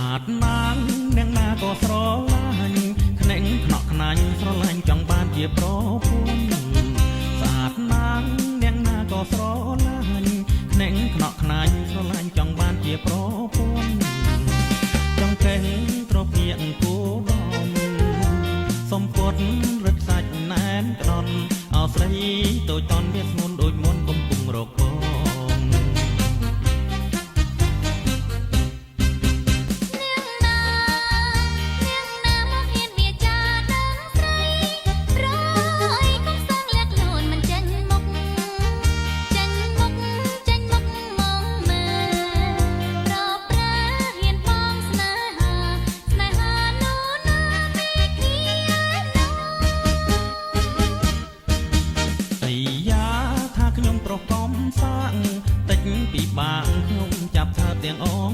អាតណាងអ្នកណាក៏ស្រឡាញ់ខ្នេងខ្នក់ខ្នាញ់ស្រឡាញ់ចង់បានជាប្រពន្ធស្អាតណាងអ្នកណាក៏ស្រឡាញ់ខ្នេងខ្នក់ខ្នាញ់ស្រឡាញ់ចង់បានជាប្រពន្ធចង់កេងត្រពៀងគូដំសំពត់រឹតសាច់ណែនក្ដន់អោស្រីតូចតន់វាស្ងួនដូចមុនកំពុងរកបង នាងណានាងណាមកហ៊ានវាចាដឹងស្រីប្រយកុំសឹងលាក់ខ្លួនមិនចេញមុខចេញមុខចេញមុខមកមើលប្រប្រាហ៊ានបងស្នេហាស្នេហានោះណាមេឃីនោះ អីយ៉ាថាខ្ញុំប្រុសកំសាងតិចពីបាងខ្ញុំចាប់ថើបទាំងអង